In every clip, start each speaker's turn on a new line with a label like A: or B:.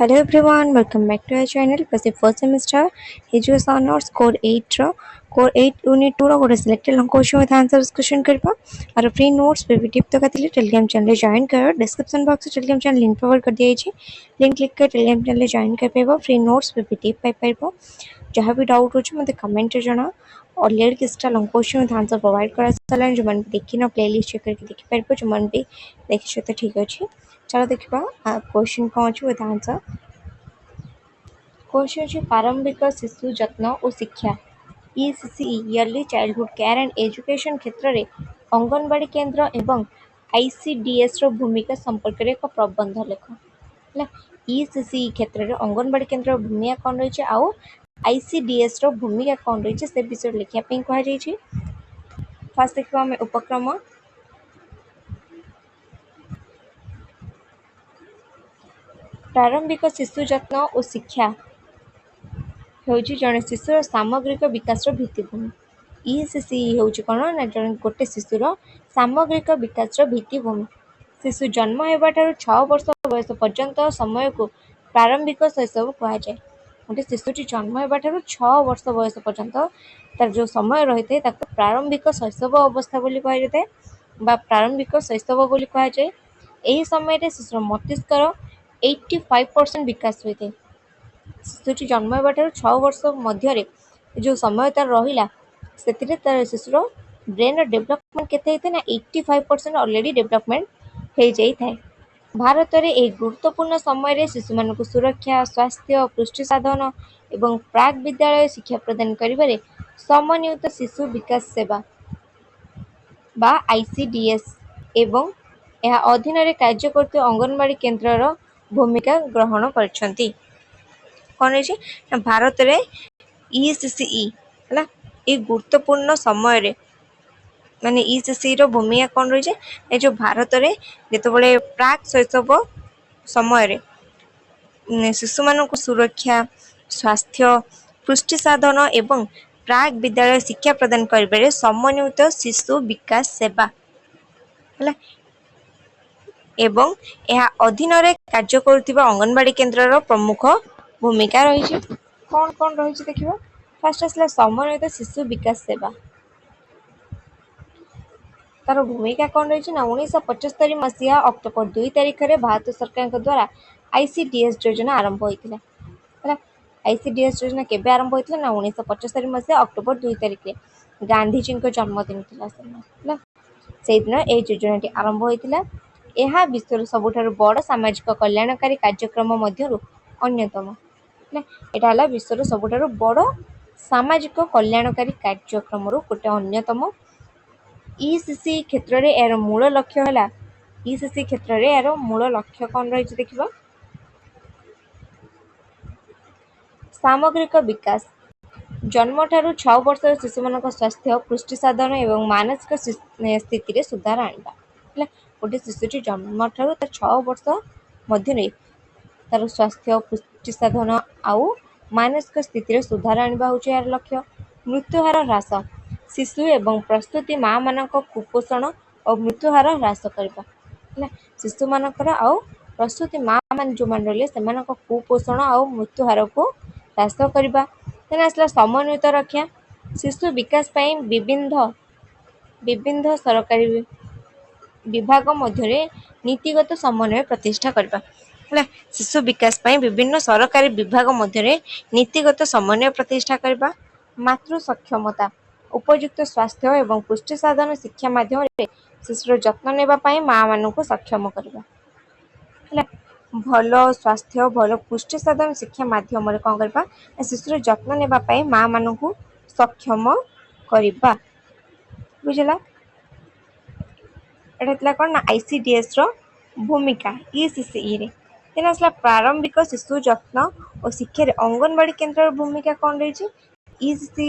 A: Hello everyone, welcome back to our channel. Plus first semester Education Honours Core 8 ର Core 8 Unit 2 ର ଗୋଟେ selected long question with answer discussion କରିବା। ଆଉ free notes, PPT ଦରକାର ଥିଲେ Telegram ଚ୍ୟାନେଲରେ join କର। ଡିସ୍କ୍ରିପ୍ସନ୍ ବକ୍ସରେ ଟେଲିଗ୍ରାମ ଚ୍ୟାନେଲ ଲିଙ୍କ୍ ପ୍ରୋଭାଇଡ଼ କରିଦିଆଯାଇଛି। ଲିଙ୍କ୍ କ୍ଲିକ୍ କରି ଟେଲିଗ୍ରାମ ଚ୍ୟାନେଲରେ ଜଏନ୍ କରିପାରିବ, ଫ୍ରି ନୋଟ୍ସ, ପିପିଟି ପାଇପାରିବ। ଯାହା ବି ଡାଉଟ୍ ଅଛି, ମୋତେ କମେଣ୍ଟରେ ଜଣାଅ। ଅଲରେଡ଼ି କିଛିଟା long question with answer provide କରାସାରିଲାଣି। ଯେଉଁମାନେ ବି ଦେଖିନ, ପ୍ଲେଲିଷ୍ଟ ଚେକ୍ କରିକି ଦେଖିପାରିବ। ଯେଉଁମାନେ ବି ଦେଖିଛ ତ ଠିକ୍ ଅଛି। ଚାଲ ଦେଖିବା କ୍ୱେଶ୍ଚନ୍ କ'ଣ ଅଛି ୱିଥ୍ ଆନ୍ସର୍। କ୍ୱେଶ୍ଚନ୍ ଅଛି, ପ୍ରାରମ୍ଭିକ ଶିଶୁ ଯତ୍ନ ଓ ଶିକ୍ଷା, ECCE, Early Childhood Care and Education କ୍ଷେତ୍ରରେ ଅଙ୍ଗନବାଡ଼ି କେନ୍ଦ୍ର ଏବଂ ଆଇସିଡିଏସ୍ର ଭୂମିକା ସମ୍ପର୍କରେ ଏକ ପ୍ରବନ୍ଧ ଲେଖ। ହେଲା, ଇସିସିଇ କ୍ଷେତ୍ରରେ ଅଙ୍ଗନବାଡ଼ି କେନ୍ଦ୍ରର ଭୂମିକା କ'ଣ ରହିଛି ଆଉ ଆଇସିଡିଏସ୍ର ଭୂମିକା କ'ଣ ରହିଛି, ସେ ବିଷୟରେ ଲେଖିବା ପାଇଁ କୁହାଯାଇଛି। ଫାର୍ଷ୍ଟ ଦେଖିବା ଆମେ ଉପକ୍ରମ। ପ୍ରାରମ୍ଭିକ ଶିଶୁ ଯତ୍ନ ଓ ଶିକ୍ଷା ହେଉଛି ଜଣେ ଶିଶୁର ସାମଗ୍ରିକ ବିକାଶର ଭିତ୍ତିଭୂମି। ଇସିସିଇ ହେଉଛି କ'ଣ ନା ଜଣେ ଗୋଟେ ଶିଶୁର ସାମଗ୍ରିକ ବିକାଶର ଭିତ୍ତିଭୂମି। ଶିଶୁ ଜନ୍ମ ହେବାଠାରୁ 6 ବର୍ଷ ବୟସ ପର୍ଯ୍ୟନ୍ତ ସମୟକୁ ପ୍ରାରମ୍ଭିକ ଶୈଶବ କୁହାଯାଏ। ଗୋଟେ ଶିଶୁଟି ଜନ୍ମ ହେବାଠାରୁ 6 ବର୍ଷ ବୟସ ପର୍ଯ୍ୟନ୍ତ ତାର ଯେଉଁ ସମୟ ରହିଥାଏ, ତାକୁ ପ୍ରାରମ୍ଭିକ ଶୈଶବ ଅବସ୍ଥା ବୋଲି କୁହାଯାଇଥାଏ ବା ପ୍ରାରମ୍ଭିକ ଶୈଶବ ବୋଲି କୁହାଯାଏ। ଏହି ସମୟରେ ଶିଶୁର ମସ୍ତିଷ୍କର 85% ବିକାଶ ହୋଇଥାଏ। ଶିଶୁଟି ଜନ୍ମ ହେବାଠାରୁ 6 ବର୍ଷ ମଧ୍ୟରେ ଯେଉଁ ସମୟ ତାର ରହିଲା, ସେଥିରେ ତାର ଶିଶୁର ବ୍ରେନ୍ର ଡେଭଲପମେଣ୍ଟ କେତେ ହେଇଥାଏ ନା 85% ଅଲରେଡ଼ି ଡେଭଲପମେଣ୍ଟ ହେଇଯାଇଥାଏ। ଭାରତରେ ଏହି ଗୁରୁତ୍ୱପୂର୍ଣ୍ଣ ସମୟରେ ଶିଶୁମାନଙ୍କୁ ସୁରକ୍ଷା, ସ୍ୱାସ୍ଥ୍ୟ, ପୁଷ୍ଟି ସାଧନ ଏବଂ ପ୍ରାକ୍ ବିଦ୍ୟାଳୟ ଶିକ୍ଷା ପ୍ରଦାନ କରିବାରେ ସମନ୍ୱିତ ଶିଶୁ ବିକାଶ ସେବା ବା ଆଇସିଡିଏସ୍ ଏବଂ ଏହା ଅଧୀନରେ କାର୍ଯ୍ୟ କରୁଥିବା ଅଙ୍ଗନବାଡ଼ି କେନ୍ଦ୍ରର ଭୂମିକା ଗ୍ରହଣ କରିଛନ୍ତି। କ'ଣ ରହିଛି ନା ଭାରତରେ ଇସିସିଇ ହେଲା, ଏଇ ଗୁରୁତ୍ୱପୂର୍ଣ୍ଣ ସମୟରେ, ମାନେ ଇସିସିର ଭୂମିକା କ'ଣ ରହିଛି? ଏ ଯେଉଁ ଭାରତରେ ଯେତେବେଳେ ପ୍ରାକ୍ ଶୈଶବ ସମୟରେ ଶିଶୁମାନଙ୍କୁ ସୁରକ୍ଷା, ସ୍ୱାସ୍ଥ୍ୟ, ପୁଷ୍ଟି ସାଧନ ଏବଂ ପ୍ରାକ୍ ବିଦ୍ୟାଳୟ ଶିକ୍ଷା ପ୍ରଦାନ କରିବାରେ ସମନ୍ୱିତ ଶିଶୁ ବିକାଶ ସେବା ହେଲା ଏବଂ ଏହା ଅଧୀନରେ କାର୍ଯ୍ୟ କରୁଥିବା ଅଙ୍ଗନବାଡ଼ି କେନ୍ଦ୍ରର ପ୍ରମୁଖ ଭୂମିକା ରହିଛି। କ'ଣ କ'ଣ ରହିଛି ଦେଖିବା। ଫାର୍ଷ୍ଟ ଆସିଲା ସମନ୍ୱିତ ଶିଶୁ ବିକାଶ ସେବା। ତାର ଭୂମିକା କ'ଣ ରହିଛି ନା 1975 ମସିହା ଅକ୍ଟୋବର 2 ତାରିଖରେ ଭାରତ ସରକାରଙ୍କ ଦ୍ୱାରା ଆଇସିଡିଏସ୍ ଯୋଜନା ଆରମ୍ଭ ହୋଇଥିଲା। ହେଲା, ଆଇସିଡିଏସ୍ ଯୋଜନା କେବେ ଆରମ୍ଭ ହୋଇଥିଲା ନା 1975 ମସିହା ଅକ୍ଟୋବର 2 ତାରିଖରେ। ଗାନ୍ଧିଜୀଙ୍କ ଜନ୍ମଦିନ ଥିଲା ସେଦିନ। ହେଲା, ସେଇଦିନ ଏହି ଯୋଜନାଟି ଆରମ୍ଭ ହୋଇଥିଲା। ଏହା ବିଶ୍ୱର ସବୁଠାରୁ ବଡ଼ ସାମାଜିକ କଲ୍ୟାଣକାରୀ କାର୍ଯ୍ୟକ୍ରମ ମଧ୍ୟରୁ ଅନ୍ୟତମ। ହେଲା, ଏଇଟା ହେଲା ବିଶ୍ୱର ସବୁଠାରୁ ବଡ଼ ସାମାଜିକ କଲ୍ୟାଣକାରୀ କାର୍ଯ୍ୟକ୍ରମରୁ ଗୋଟେ ଅନ୍ୟତମ। ଇସିସି କ୍ଷେତ୍ରରେ ଏହାର ମୂଳ ଲକ୍ଷ୍ୟ ହେଲା, ଇସିସି କ୍ଷେତ୍ରରେ ଏହାର ମୂଳ ଲକ୍ଷ୍ୟ କ'ଣ ରହିଛି ଦେଖିବା। ସାମଗ୍ରିକ ବିକାଶ, ଜନ୍ମଠାରୁ 6 ବର୍ଷର ଶିଶୁମାନଙ୍କ ସ୍ୱାସ୍ଥ୍ୟ, ପୁଷ୍ଟି ସାଧନ ଏବଂ ମାନସିକ ସ୍ଥିତିରେ ସୁଧାର ଆଣିବା। ହେଲା, ଗୋଟେ ଶିଶୁଟି ଜନ୍ମଠାରୁ ତା 6 ବର୍ଷ ମଧ୍ୟରେ ତାର ସ୍ୱାସ୍ଥ୍ୟ, ପୁଷ୍ଟି ସାଧନ ଆଉ ମାନସିକ ସ୍ଥିତିରେ ସୁଧାର ଆଣିବା ହେଉଛି ଏହାର ଲକ୍ଷ୍ୟ। ମୃତ୍ୟୁହାର ହ୍ରାସ, ଶିଶୁ ଏବଂ ପ୍ରସୂତି ମାଆମାନଙ୍କ କୁପୋଷଣ ଓ ମୃତ୍ୟୁହାର ହ୍ରାସ କରିବା। ହେଲା, ଶିଶୁମାନଙ୍କର ଆଉ ପ୍ରସୂତି ମାଆମାନେ ଯେଉଁମାନେ ରହିଲେ, ସେମାନଙ୍କ କୁପୋଷଣ ଆଉ ମୃତ୍ୟୁହାରକୁ ହ୍ରାସ କରିବା। ଦେନ୍ ଆସିଲା ସମନ୍ୱିତ ରକ୍ଷା, ଶିଶୁ ବିକାଶ ପାଇଁ ବିଭିନ୍ନ ବିଭିନ୍ନ ସରକାରୀ ବିଭାଗ ମଧ୍ୟରେ ନୀତିଗତ ସମନ୍ୱୟ ପ୍ରତିଷ୍ଠା କରିବା। ହେଲା, ଶିଶୁ ବିକାଶ ପାଇଁ ବିଭିନ୍ନ ସରକାରୀ ବିଭାଗ ମଧ୍ୟରେ ନୀତିଗତ ସମନ୍ୱୟ ପ୍ରତିଷ୍ଠା କରିବା। ମାତୃ ସକ୍ଷମତା, ଉପଯୁକ୍ତ ସ୍ୱାସ୍ଥ୍ୟ ଏବଂ ପୁଷ୍ଟି ସାଧନ ଶିକ୍ଷା ମାଧ୍ୟମରେ ଶିଶୁର ଯତ୍ନ ନେବା ପାଇଁ ମାଆମାନଙ୍କୁ ସକ୍ଷମ କରିବା। ହେଲା, ଭଲ ସ୍ୱାସ୍ଥ୍ୟ, ଭଲ ପୁଷ୍ଟି ସାଧନ ଶିକ୍ଷା ମାଧ୍ୟମରେ କ'ଣ କରିବା ନା ଶିଶୁର ଯତ୍ନ ନେବା ପାଇଁ ମାଆମାନଙ୍କୁ ସକ୍ଷମ କରିବା। ବୁଝିଲା? ଏଇଟା ଥିଲା କ'ଣ ନା ଆଇସିଡିଏସ୍ର ଭୂମିକା ଇସିସିଇରେ। ଦେନ୍ ଆସିଲା ପ୍ରାରମ୍ଭିକ ଶିଶୁ ଯତ୍ନ ଓ ଶିକ୍ଷାରେ ଅଙ୍ଗନବାଡ଼ି କେନ୍ଦ୍ରର ଭୂମିକା କ'ଣ ରହିଛି।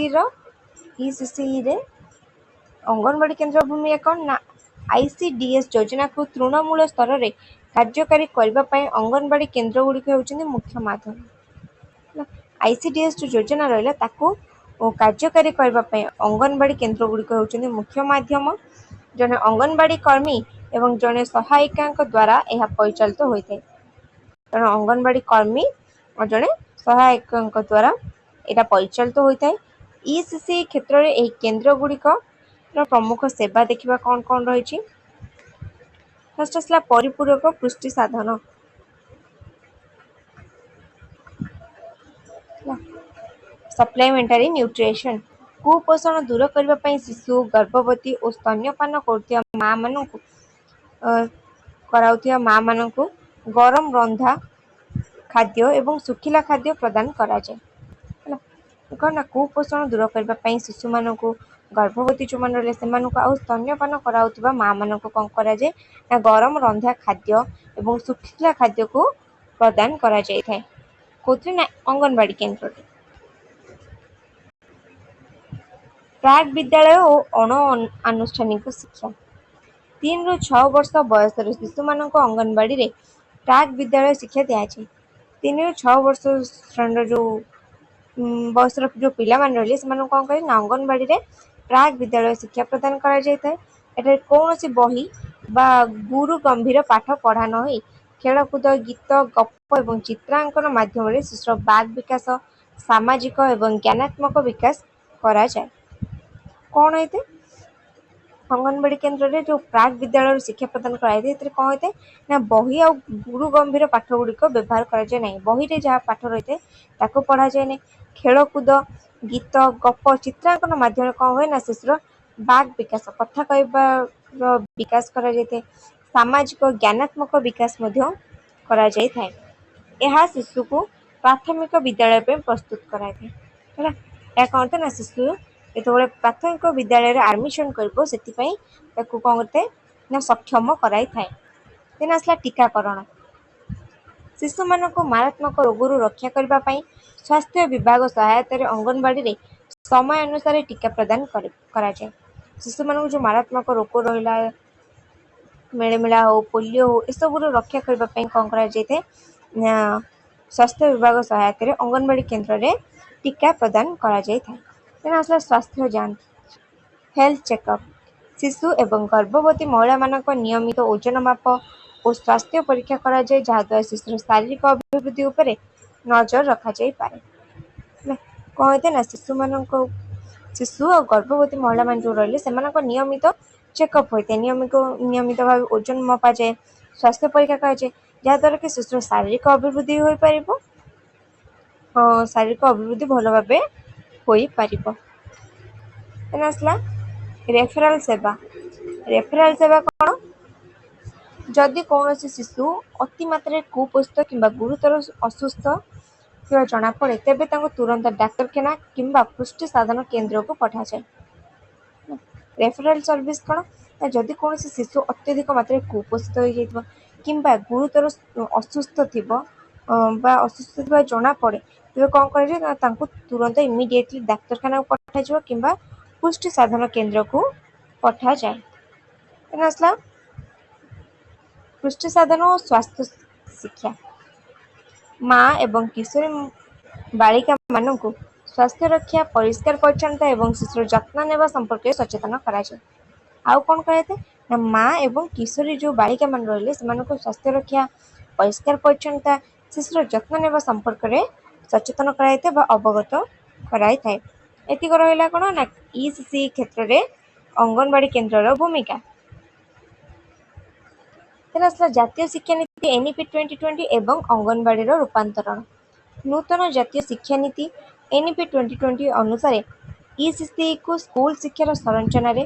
A: ଇସିସିଇରେ ଅଙ୍ଗନବାଡ଼ି କେନ୍ଦ୍ର ଭୂମିକା କ'ଣ ନା ଆଇସିଡିଏସ୍ ଯୋଜନାକୁ ତୃଣମୂଳ ସ୍ତରରେ କାର୍ଯ୍ୟକାରୀ କରିବା ପାଇଁ ଅଙ୍ଗନବାଡ଼ି କେନ୍ଦ୍ରଗୁଡ଼ିକ ହେଉଛନ୍ତି ମୁଖ୍ୟ ମାଧ୍ୟମ। ହେଲା, ଆଇସିଡିଏସ୍ ଯେଉଁ ଯୋଜନା ରହିଲା, ତାକୁ କାର୍ଯ୍ୟକାରୀ କରିବା ପାଇଁ ଅଙ୍ଗନବାଡ଼ି କେନ୍ଦ୍ରଗୁଡ଼ିକ ହେଉଛନ୍ତି ମୁଖ୍ୟ ମାଧ୍ୟମ। ଜଣେ ଅଙ୍ଗନବାଡ଼ି କର୍ମୀ ଏବଂ ଜଣେ ସହାୟିକାଙ୍କ ଦ୍ୱାରା ଏହା ପରିଚାଳିତ ହୋଇଥାଏ। ତେଣୁ ଅଙ୍ଗନବାଡ଼ି କର୍ମୀ ଓ ଜଣେ ସହାୟକଙ୍କ ଦ୍ୱାରା ଏଇଟା ପରିଚାଳିତ ହୋଇଥାଏ। ଇସିସି କ୍ଷେତ୍ରରେ ଏହି କେନ୍ଦ୍ର ଗୁଡ଼ିକର ପ୍ରମୁଖ ସେବା ଦେଖିବା କ'ଣ କ'ଣ ରହିଛି। ଫାଷ୍ଟ ଆସିଲା ପରିପୂରକ ପୁଷ୍ଟି ସାଧନ। ହେଲା, ସପ୍ଲିମେଣ୍ଟାରୀ ନ୍ୟୁଟ୍ରିସନ୍। କୁପୋଷଣ ଦୂର କରିବା ପାଇଁ ଶିଶୁ, ଗର୍ଭବତୀ ଓ ସ୍ତନ୍ୟପାନ କରୁଥିବା ମା ମାନଙ୍କୁ କରାଉଥିବା ମା ମାନଙ୍କୁ ଗରମ ରନ୍ଧା ଖାଦ୍ୟ ଏବଂ ଶୁଖିଲା ଖାଦ୍ୟ ପ୍ରଦାନ କରାଯାଏ। ହେଲା, କ'ଣ ନା କୁପୋଷଣ ଦୂର କରିବା ପାଇଁ ଶିଶୁମାନଙ୍କୁ, ଗର୍ଭବତୀ ଯେଉଁମାନେ ରହିଲେ ସେମାନଙ୍କୁ ଆଉ ସ୍ତନ୍ୟପାନ କରାଉଥିବା ମା ମାନଙ୍କୁ କ'ଣ କରାଯାଏ ନା ଗରମ ରନ୍ଧା ଖାଦ୍ୟ ଏବଂ ଶୁଖିଲା ଖାଦ୍ୟକୁ ପ୍ରଦାନ କରାଯାଇଥାଏ। କୋଉଥିରେ ନା ଅଙ୍ଗନବାଡ଼ି କେନ୍ଦ୍ରରେ। ପ୍ରାକ୍ ବିଦ୍ୟାଳୟ ଓ ଅଣ ଆନୁଷ୍ଠାନିକ ଶିକ୍ଷା। 3ରୁ 6 ବର୍ଷ ବୟସର ଶିଶୁମାନଙ୍କୁ ଅଙ୍ଗନବାଡ଼ିରେ ପ୍ରାକ୍ ବିଦ୍ୟାଳୟ ଶିକ୍ଷା ଦିଆଯାଏ। 3ରୁ 6 ବର୍ଷ ଶ୍ରେଣୀର ଯେଉଁ ବୟସର ଯେଉଁ ପିଲାମାନେ ରହିଲେ, ସେମାନଙ୍କୁ କ'ଣ କରାଯାଏ ନା ଅଙ୍ଗନବାଡ଼ିରେ ପ୍ରାକ୍ ବିଦ୍ୟାଳୟ ଶିକ୍ଷା ପ୍ରଦାନ କରାଯାଇଥାଏ। ଏଠାରେ କୌଣସି ବହି ବା ଗୁରୁ ଗମ୍ଭୀର ପାଠ ପଢ଼ା ନ ହୋଇ ଖେଳକୁଦ, ଗୀତ, ଗପ ଏବଂ ଚିତ୍ରାଙ୍କନ ମାଧ୍ୟମରେ ଶିଶୁର ବାକ୍ ବିକାଶ, ସାମାଜିକ ଏବଂ ଜ୍ଞାନାତ୍ମକ ବିକାଶ କରାଯାଏ। କ'ଣ ହେଇଥାଏ? ଅଙ୍ଗନବାଡ଼ି କେନ୍ଦ୍ରରେ ଯେଉଁ ପ୍ରାକ୍ ବିଦ୍ୟାଳୟରୁ ଶିକ୍ଷା ପ୍ରଦାନ କରାଯାଇଥାଏ, ସେଥିରେ କ'ଣ ହୋଇଥାଏ ନା ବହି ଆଉ ଗୁରୁ ଗମ୍ଭୀର ପାଠ ଗୁଡ଼ିକ ବ୍ୟବହାର କରାଯାଏ ନାହିଁ। ବହିରେ ଯାହା ପାଠ ରହିଥାଏ, ତାକୁ ପଢ଼ାଯାଏ ନାହିଁ। ଖେଳକୁଦ, ଗୀତ, ଗପ, ଚିତ୍ରାଙ୍କନ ମାଧ୍ୟମରେ କ'ଣ ହୁଏ ନା ଶିଶୁର ବାକ୍ ବିକାଶ, କଥା କହିବାର ବିକାଶ କରାଯାଇଥାଏ। ସାମାଜିକ ଜ୍ଞାନାତ୍ମକ ବିକାଶ ମଧ୍ୟ କରାଯାଇଥାଏ। ଏହା ଶିଶୁକୁ ପ୍ରାଥମିକ ବିଦ୍ୟାଳୟ ପାଇଁ ପ୍ରସ୍ତୁତ କରାଇଥାଏ। ହେଲା, ଏହା କ'ଣ କରିଥାଏ ନା ଶିଶୁ ଯେତେବେଳେ ପ୍ରାଥମିକ ବିଦ୍ୟାଳୟରେ ଆଡ଼ମିସନ୍ କରିବ, ସେଥିପାଇଁ ତାକୁ କ'ଣ କରିଥାଏ ନା ସକ୍ଷମ କରାଇଥାଏ। ଦେନ୍ ଆସିଲା ଟୀକାକରଣ। ଶିଶୁମାନଙ୍କୁ ମାରାତ୍ମକ ରୋଗରୁ ରକ୍ଷା କରିବା ପାଇଁ ସ୍ୱାସ୍ଥ୍ୟ ବିଭାଗ ସହାୟତାରେ ଅଙ୍ଗନବାଡ଼ିରେ ସମୟ ଅନୁସାରେ ଟୀକା ପ୍ରଦାନ କରାଯାଏ। ଶିଶୁମାନଙ୍କୁ ଯେଉଁ ମାରାତ୍ମକ ରୋଗ ରହିଲା, ମିଳିମିଳା ହଉ, ପୋଲିଓ ହଉ, ଏସବୁରୁ ରକ୍ଷା କରିବା ପାଇଁ କ'ଣ କରାଯାଇଥାଏ ନା ସ୍ୱାସ୍ଥ୍ୟ ବିଭାଗ ସହାୟତାରେ ଅଙ୍ଗନବାଡ଼ି କେନ୍ଦ୍ରରେ ଟୀକା ପ୍ରଦାନ କରାଯାଇଥାଏ। ଦେନ୍ ଆସିଲା ସ୍ୱାସ୍ଥ୍ୟ ଯାଞ୍ଚ, ହେଲ୍ଥ ଚେକଅପ୍। ଶିଶୁ ଏବଂ ଗର୍ଭବତୀ ମହିଳାମାନଙ୍କ ନିୟମିତ ଓଜନ ମାପ ଓ ସ୍ୱାସ୍ଥ୍ୟ ପରୀକ୍ଷା କରାଯାଏ, ଯାହାଦ୍ୱାରା ଶିଶୁର ଶାରୀରିକ ଅଭିବୃଦ୍ଧି ଉପରେ ନଜର ରଖାଯାଇପାରେ। ହେଲା, କ'ଣ ହେଇଥାଏ ନା ଶିଶୁ ଆଉ ଗର୍ଭବତୀ ମହିଳାମାନେ ଯେଉଁ ରହିଲେ, ସେମାନଙ୍କ ନିୟମିତ ଚେକଅପ୍ ହୋଇଥାଏ। ନିୟମିତ ନିୟମିତ ଭାବେ ଓଜନ ମପାଯାଏ, ସ୍ୱାସ୍ଥ୍ୟ ପରୀକ୍ଷା କରାଯାଏ, ଯାହାଦ୍ୱାରା କି ଶିଶୁର ଶାରୀରିକ ଅଭିବୃଦ୍ଧି ହୋଇପାରିବ, ଶାରୀରିକ ଅଭିବୃଦ୍ଧି ଭଲ ଭାବେ ହୋଇପାରିବ। ଦେନ୍ ଆସିଲା ରେଫରାଲ ସେବା। ରେଫରାଲ ସେବା କ'ଣ? ଯଦି କୌଣସି ଶିଶୁ ଅତିମାତ୍ରାରେ କୁପୋଷିତ କିମ୍ବା ଗୁରୁତର ଅସୁସ୍ଥ ଥିବା ଜଣାପଡ଼େ, ତେବେ ତାଙ୍କୁ ତୁରନ୍ତ ଡାକ୍ତରଖାନା କିମ୍ବା ପୁଷ୍ଟି ସାଧନ କେନ୍ଦ୍ରକୁ ପଠାଯାଏ। ରେଫରାଲ ସର୍ଭିସ କ'ଣ ନା ଯଦି କୌଣସି ଶିଶୁ ଅତ୍ୟଧିକ ମାତ୍ରାରେ କୁପୋଷିତ ହୋଇଯାଇଥିବ କିମ୍ବା ଗୁରୁତର ଅସୁସ୍ଥ ଥିବ ବା ଅସୁସ୍ଥ ଥିବା ଜଣାପଡ଼େ, ତେବେ କ'ଣ କରାଯିବ ନା ତାଙ୍କୁ ତୁରନ୍ତ ଇମିଡ଼ିଏଟଲି ଡାକ୍ତରଖାନାକୁ ପଠାଯିବ କିମ୍ବା ପୁଷ୍ଟି ସାଧନ କେନ୍ଦ୍ରକୁ ପଠାଯାଏ। ଦେନ୍ ଆସିଲା ପୁଷ୍ଟି ସାଧନ ଓ ସ୍ୱାସ୍ଥ୍ୟ ଶିକ୍ଷା। ମା ଏବଂ କିଶୋରୀ ବାଳିକାମାନଙ୍କୁ ସ୍ୱାସ୍ଥ୍ୟ ରକ୍ଷା, ପରିଷ୍କାର ପରିଚ୍ଛନ୍ନତା ଏବଂ ଶିଶୁର ଯତ୍ନ ନେବା ସମ୍ପର୍କରେ ସଚେତନ କରାଯାଏ। ଆଉ କ'ଣ କରାଯାଇଥାଏ ନା ମା ଏବଂ କିଶୋରୀ ଯେଉଁ ବାଳିକାମାନେ ରହିଲେ, ସେମାନଙ୍କୁ ସ୍ୱାସ୍ଥ୍ୟ ରକ୍ଷା, ପରିଷ୍କାର ପରିଚ୍ଛନ୍ନତା, ଶିଶୁର ଯତ୍ନ ନେବା ସମ୍ପର୍କରେ ସଚେତନ କରାଯାଇଥାଏ ବା ଅବଗତ କରାଇଥାଏ। ଏତିକ ରହିଲା କ'ଣ ନା ଇସିସି କ୍ଷେତ୍ରରେ ଅଙ୍ଗନବାଡ଼ି କେନ୍ଦ୍ରର ଭୂମିକା। ଦେନ୍ ଆସିଲା ଜାତୀୟ ଶିକ୍ଷାନୀତି ଏନ୍ଇପି 2020 ଏବଂ ଅଙ୍ଗନବାଡ଼ିର ରୂପାନ୍ତରଣ। ନୂତନ ଜାତୀୟ ଶିକ୍ଷାନୀତି ଏନ୍ଇପି 2020 ଅନୁସାରେ ଇସିସିକୁ ସ୍କୁଲ ଶିକ୍ଷାର ସଂରଚନାରେ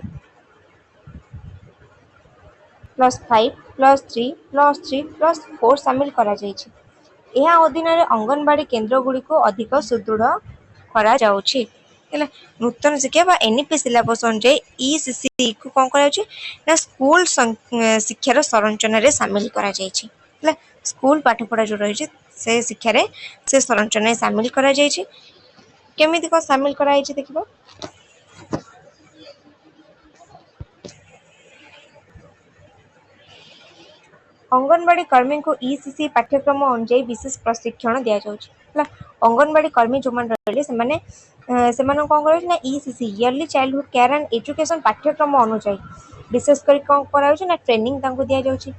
A: +5+3+3+4 ସାମିଲ କରାଯାଇଛି। ଏହା ଅଧୀନରେ ଅଙ୍ଗନବାଡ଼ି କେନ୍ଦ୍ରଗୁଡ଼ିକୁ ଅଧିକ ସୁଦୃଢ଼ କରାଯାଉଛି। ହେଲା, ନୂତନ ଶିକ୍ଷା ବା ଏନ୍ଇପି ସିଲାବସ୍ ଅନୁଯାୟୀ ଇସିସିକୁ କ'ଣ କରାଯାଉଛି ନା ସ୍କୁଲ ଶିକ୍ଷାର ସଂରଚନାରେ ସାମିଲ କରାଯାଇଛି। ହେଲା, ସ୍କୁଲ ପାଠପଢ଼ା ଯେଉଁ ରହିଛି, ସେ ଶିକ୍ଷାରେ ସେ ସଂରଚନାରେ ସାମିଲ କରାଯାଇଛି। କେମିତି କ'ଣ ସାମିଲ କରାଯାଇଛି ଦେଖିବ। ଅଙ୍ଗନବାଡ଼ି କର୍ମୀଙ୍କୁ ଇସିସି ପାଠ୍ୟକ୍ରମ ଅନୁଯାୟୀ ବିଶେଷ ପ୍ରଶିକ୍ଷଣ ଦିଆଯାଉଛି। ହେଲା, ଅଙ୍ଗନବାଡ଼ି କର୍ମୀ ଯେଉଁମାନେ ରହିଲେ, ସେମାନଙ୍କୁ କ'ଣ କରାଯାଉଛି ନା ECC, Early Childhood Care and Education ପାଠ୍ୟକ୍ରମ ଅନୁଯାୟୀ ବିଶେଷ କରି କ'ଣ କରାଯାଉଛି ନା ଟ୍ରେନିଂ ତାଙ୍କୁ ଦିଆଯାଉଛି।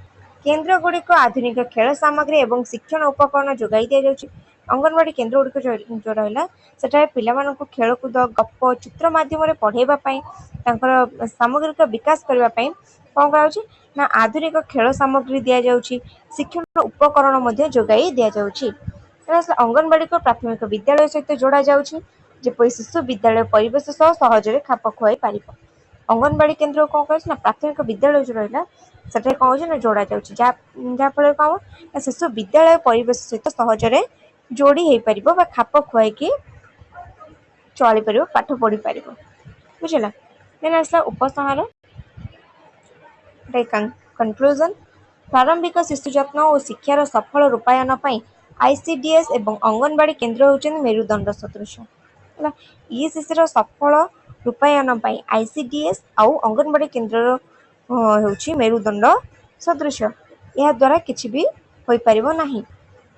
A: କେନ୍ଦ୍ରଗୁଡ଼ିକ ଆଧୁନିକ ଖେଳ ସାମଗ୍ରୀ ଏବଂ ଶିକ୍ଷଣ ଉପକରଣ ଯୋଗାଇ ଦିଆଯାଉଛି। ଅଙ୍ଗନବାଡ଼ି କେନ୍ଦ୍ର ଗୁଡ଼ିକ ଯେଉଁ ରହିଲା, ସେଠାରେ ପିଲାମାନଙ୍କୁ ଖେଳକୁଦ, ଗପ, ଚିତ୍ର ମାଧ୍ୟମରେ ପଢ଼ାଇବା ପାଇଁ, ତାଙ୍କର ସାମଗ୍ରିକ ବିକାଶ କରିବା ପାଇଁ କ'ଣ କରାଯାଉଛି ନା ଆଧୁନିକ ଖେଳ ସାମଗ୍ରୀ ଦିଆଯାଉଛି, ଶିକ୍ଷଣ ଉପକରଣ ମଧ୍ୟ ଯୋଗାଇ ଦିଆଯାଉଛି। ଅଙ୍ଗନବାଡ଼ିକୁ ପ୍ରାଥମିକ ବିଦ୍ୟାଳୟ ସହିତ ଯୋଡ଼ା ଯାଉଛି, ଯେପରି ଶିଶୁ ବିଦ୍ୟାଳୟ ପରିବେଶ ସହ ସହଜରେ ଖାପ ଖୁଆଇ ପାରିବ। ଅଙ୍ଗନବାଡ଼ି କେନ୍ଦ୍ରକୁ କ'ଣ କରାଯାଉଛି ନା ପ୍ରାଥମିକ ବିଦ୍ୟାଳୟ ଯେଉଁ ରହିଲା, ସେଠାରେ କ'ଣ ହେଉଛି ନା ଯୋଡ଼ା ଯାଉଛି, ଯାହାଫଳରେ କ'ଣ ହେବ ନା ଶିଶୁ ବିଦ୍ୟାଳୟ ପରିବେଶ ସହିତ ସହଜରେ ଯୋଡ଼ି ହେଇପାରିବ ବା ଖାପ ଖୁଆଇକି ଚଳିପାରିବ, ପାଠ ପଢ଼ିପାରିବ। ବୁଝିଲା? ଦେନ୍ ଆସିଲା ଉପସଂହାର, କନକ୍ଲୁଜନ। ପ୍ରାରମ୍ଭିକ ଶିଶୁ ଯତ୍ନ ଓ ଶିକ୍ଷାର ସଫଳ ରୂପାୟନ ପାଇଁ ଆଇସିଡିଏସ୍ ଏବଂ ଅଙ୍ଗନବାଡ଼ି କେନ୍ଦ୍ର ହେଉଛନ୍ତି ମେରୁଦଣ୍ଡ ସଦୃଶ। ହେଲା, ଇଏସିସିର ସଫଳ ରୂପାୟନ ପାଇଁ ଆଇସିଡିଏସ୍ ଆଉ ଅଙ୍ଗନବାଡ଼ି କେନ୍ଦ୍ରର ହେଉଛି ମେରୁଦଣ୍ଡ ସଦୃଶ। ଏହାଦ୍ୱାରା କିଛି ବି ହୋଇପାରିବ ନାହିଁ।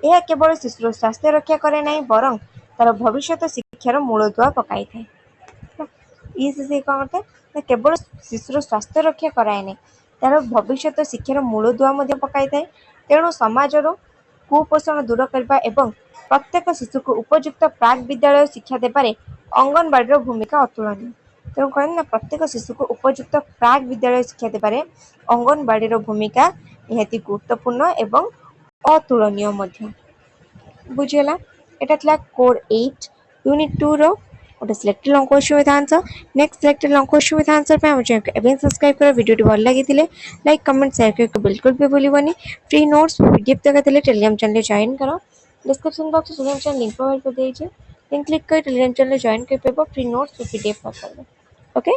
A: ଏହା କେବଳ ଶିଶୁର ସ୍ୱାସ୍ଥ୍ୟ ରକ୍ଷା କରେ ନାହିଁ, ବରଂ ତାର ଭବିଷ୍ୟତ ଶିକ୍ଷାର ମୂଳଦୁଆ ପକାଇଥାଏ। ଇଏସିସି କ'ଣ କରିଥାଏ ନା କେବଳ ଶିଶୁର ସ୍ୱାସ୍ଥ୍ୟ ରକ୍ଷା କରାଏ ନାହିଁ, ତାର ଭବିଷ୍ୟତ ଶିକ୍ଷାର ମୂଳଦୁଆ ମଧ୍ୟ ପକାଇଥାଏ। ତେଣୁ ସମାଜରୁ କୁପୋଷଣ ଦୂର କରିବା ଏବଂ ପ୍ରତ୍ୟେକ ଶିଶୁକୁ ଉପଯୁକ୍ତ ପ୍ରାକ୍ ବିଦ୍ୟାଳୟ ଶିକ୍ଷା ଦେବାରେ ଅଙ୍ଗନବାଡ଼ିର ଭୂମିକା ଅତୁଳନୀୟ। ତେଣୁ କହନ୍ତି ନା ପ୍ରତ୍ୟେକ ଶିଶୁକୁ ଉପଯୁକ୍ତ ପ୍ରାକ୍ ବିଦ୍ୟାଳୟ ଶିକ୍ଷା ଦେବାରେ ଅଙ୍ଗନବାଡ଼ିର ଭୂମିକା ନିହାତି ଗୁରୁତ୍ୱପୂର୍ଣ୍ଣ ଏବଂ ଅତୁଳନୀୟ ମଧ୍ୟ। ବୁଝିହେଲା? ଏଇଟା ଥିଲା କୋର୍ 8 ୟୁନିଟ୍ 2ର ଗୋଟେ selected long question with answer. Next selected long question with answer ପାଇଁ ଆମ ଚ୍ୟାନେଲକୁ ଏବେ ସବସ୍କ୍ରାଇବ୍ କର। ଭିଡ଼ିଓଟି ଭଲ ଲାଗିଥିଲେ ଲାଇକ୍, କମେଣ୍ଟ, ସେୟାର କରିବାକୁ ବିଲକୁଲ ବି ଭୁଲିବନି। ଫ୍ରି ନୋଟ୍ସ, ପିଡିଏଫ୍ ଦରକାର ଥିଲେ ଟେଲିଗ୍ରାମ ଚ୍ୟାନେଲରେ ଜଏନ୍ କର। ଡିସ୍କ୍ରିପ୍ସନ୍ ବକ୍ସରେ ଟେଲିଗ୍ରାମ ଚ୍ୟାନେଲ ଲିଙ୍କ୍ ପ୍ରୋଭାଇଡ଼ କରିଦେଇଛି। ଲିଙ୍କ୍ କ୍ଲିକ୍ କରି ଟେଲିଗ୍ରାମ ଚ୍ୟାନେଲରେ ଜଏନ୍ କରିପାରିବ, ଫ୍ରି ନୋଟ୍ସ, ପିଡିଏଫ୍ ପାଇପାରିବ। ଓକେ।